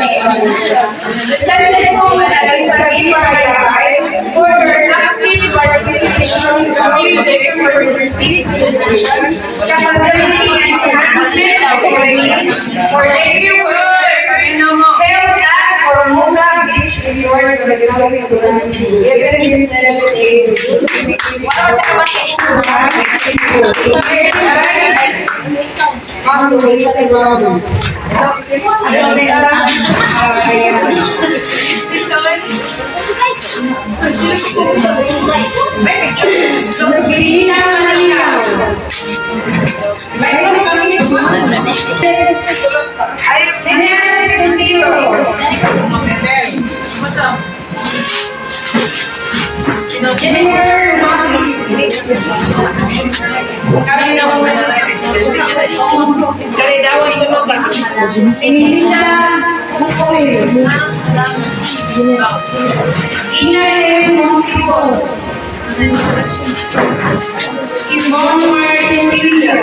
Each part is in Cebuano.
Presented to Eliza Parayay for her active participation in community peace celebration, capability enhancement of trainings for debut held at Formosa Beach Resort, Quezon City, given this 7th Day. Ma'am Luisa Eduardo. Josephina Malinaw. Inez Lucero. Jennifer Mapis. Elina Bukoy. Ina M. Montico. Yvonne Martin Villa.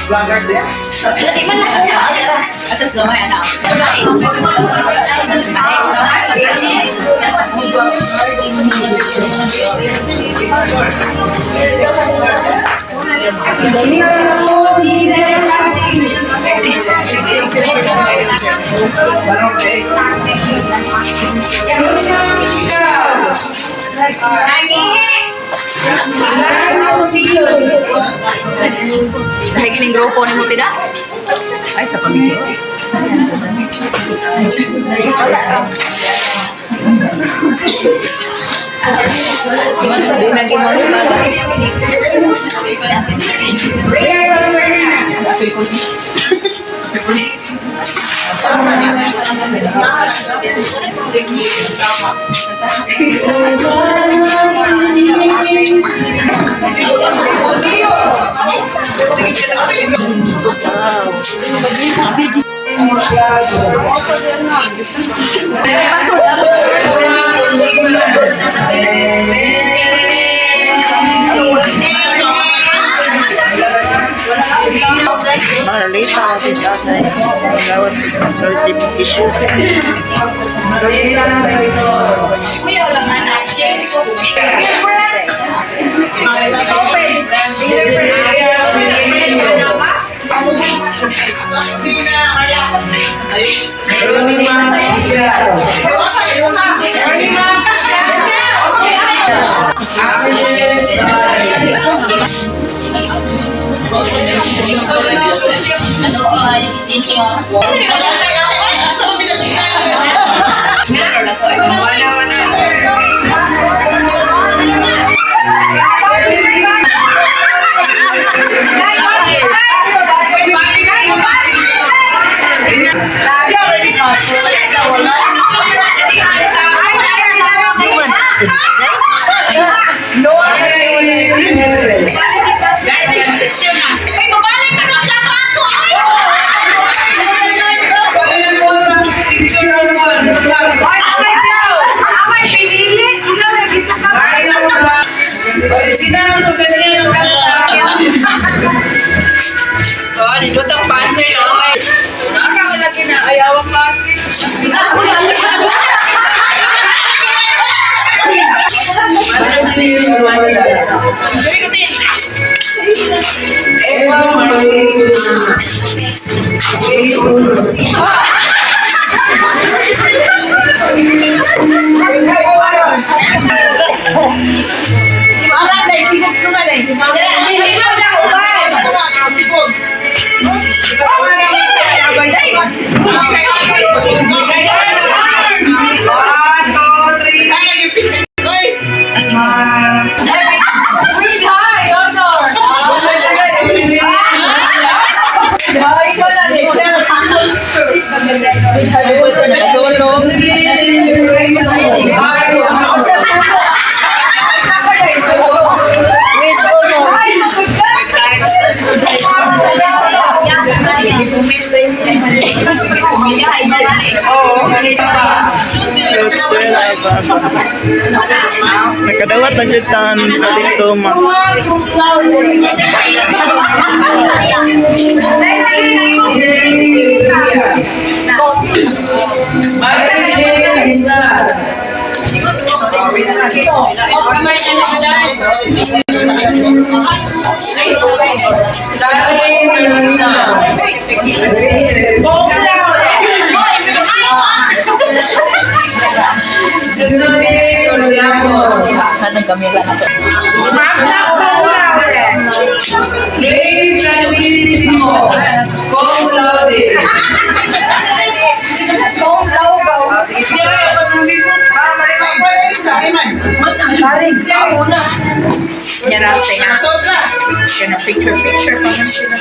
Vloggers din. Di man nakuha. Atas gamay, anak. Miracle Diesel Kasi. Yaruna Michelle. Lano Tio. Dahil gining grupo ni mo tida? Ay, sa pamilya. Di naging mo sa bagay. Rhea Salverna. Marlita, si tatay. Lawat certification. Rhea Saison. Ronima Michelle. Agnes Bay. Ano, si Cynthia. Original ko ganyan ang kanta. Oh, nindot ang partner, no? Ikaw lagi na ayaw ang plastic. Marcel Romanda. Eva Marlene Guzman. Willie Unos. One, two, three. Hi, honor. Nakatulog. With honor. Sir, nakadawat na dyan tan sa diploma. Anong kamera na to? Magna cum laude. Grace Santisimo. Cum laude. Kung laugaw. Yarate nga. Gonna picture picture pa man sila.